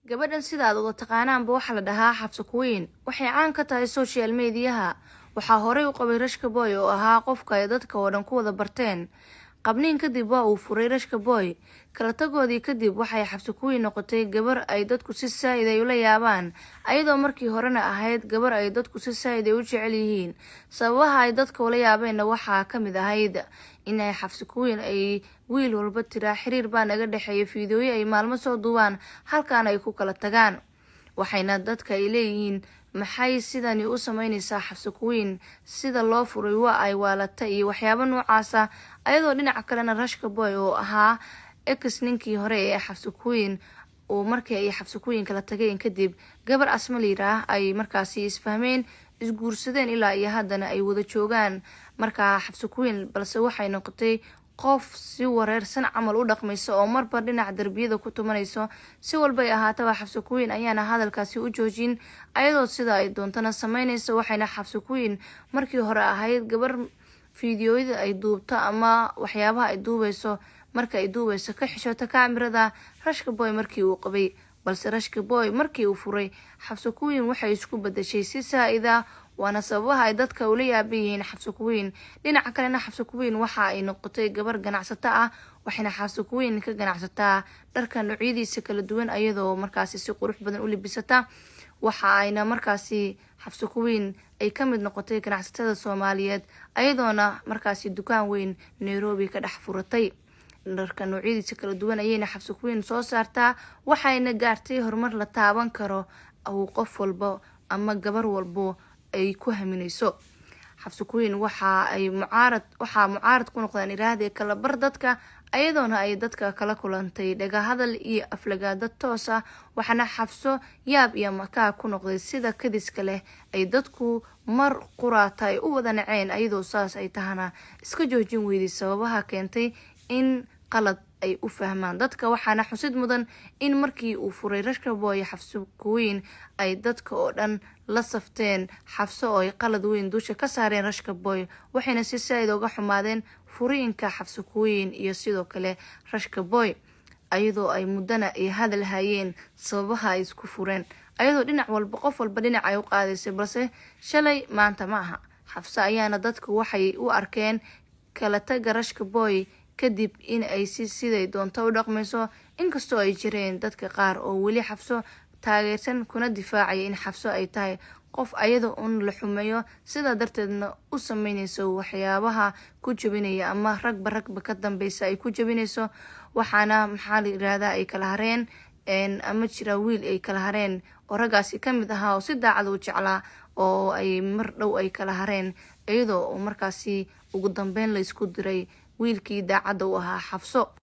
Gabadhan sida aad uga taqaanaanba waxaa la dhahaa Xafsa Queen. Waxay caan ka tahay social mediaha. Waxaa horey u qabay Rashka Boy oo ahaa qofka ay dadka oo dhan ku wada barteen. Qabniin kadib waa uu furay Rashka Boy. Kala tagoodii kadib waxay Xafsa Queen noqotay gabar ay dadku si saa'id ay ula yaabaan, ayadoo markii horena ahayd gabar ay dadku si saa'id ay u jecel yihiin. Sababaha ay dadka ula yaabeenna waxaa ka mid ahayd in ay Xafsa Queen ay wiil walba tiraa xiriir baa naga dhexeeya, fiidooyo ay maalmo soo duubaan halkaana ay ku kala tagaan. Waxayna dadka ay leeyihiin, maxay sidani u sameyneysaa Xafsa Queen? Sida loo furay waa ay waalata iyo waxyaabo noocaasa. Ayadoo dhinaca kalena Rashka Boy oo ahaa ex ninkii hore ee Xafsa Queen uu markii ay Xafsa Queen kala tageen kadib gabar Asma la yiraah ay markaasi isfahmeen, isguursadeen, ilaa iyo haddana ay wada joogaan. Markaa Xafsa Queen balse waxay noqotay qof si wareersan camal u dhaqmayso oo marba dhinaca darbiyada ku tumanayso. Si walbay ahaataba, Xafsa Queen ayaana hadalkaasi u joojin, ayadoo sida ay doontana sameynayso. Waxayna Xafsa Queen markii hore ahayd gabar fiidiyooyada ay duubto ama waxyaabaha ay duubeyso, marka ay duubeyso ka xishoota kaamirada Rashka Boy markii uu qabay. Balse Rashka Boy markii uu furay, Xafsa Queen waxay isku badashay si saa-ida, waana sababaha ay dadka ula yaaban yihiin Xafsa Queen. Dhinaca kalena Xafsa Queen waxa ay noqotay gabar ganacsato ah. Waxayna Xafsa Queen ka ganacsataa dharka noocyadiisa kala duwan, ayadoo markaasi si qurux badan u libisata. Waxa ayna markaasi Xafsa Queen ay ka mid noqotay ganacsatada Soomaaliyeed, ayadoona markaasi dukaan weyn Nairobi ka dhex furatay. Dharka noocyadiisa kala duwan ayayna Xafsa Queen soo saartaa, waxayna gaartay horumar la taaban karo uu qof walba ama gabar walbo ay ku haminayso. Xafsa Queen waxa ay mucaarad, waxaa mucaarad ku noqdeen iraahdee kala bar dadka, ayadoona ay dadka kala kulantay dhagahadal iyo aflagaado toos ah. Waxaana Xafso yaab iyo makaa ku noqday sida kadiska leh ay dadku mar quraata ay u wada naceen, ayadoo saas ay tahana iska joojin weyday sababaha keentay in qalad ay u fahmaan dadka. Waxaana xusid mudan in markii uu furay Rashka Boy Xafso Queen ay dadka oo dhan la safteen Xafso oo ay qalad weyn dusha ka saareen Rashka Boy, waxayna si saa-id uga xumaadeen furiinka Xafso Queen iyo sidoo kale Rashka Boy, ayadoo ay muddana ay hadal hayeen sababaha ay isku fureen, ayadoo dhinac walba qof walba dhinac ay u qaadaysay. Balse shalay maanta ma aha. Xafso ayaana dadku waxay u arkeen kala taga Rashka Boy kadib in ay si siday doonto u dhaqmayso, inkastoo ay jireen dadka qaar oo weli Xafso taageersan kuna difaacaya in Xafso ay tahay qof ayada un la xumeeyo, sidaa darteedna u sameyneyso waxyaabaha ku jabinaya ama ragba ragba ka dambeysa ay ku jabinayso. Waxaana maxaa la yirahdaa ay kala hareen ama jira wiil ay kala hareen oo raggaasi ka mid ahaa oo si daacad u jeclaa oo ay mar dhow ay kala hareen, iyadoo markaasi ugu dambeyn la isku diray wiilkii daacadda u ahaa Xafso.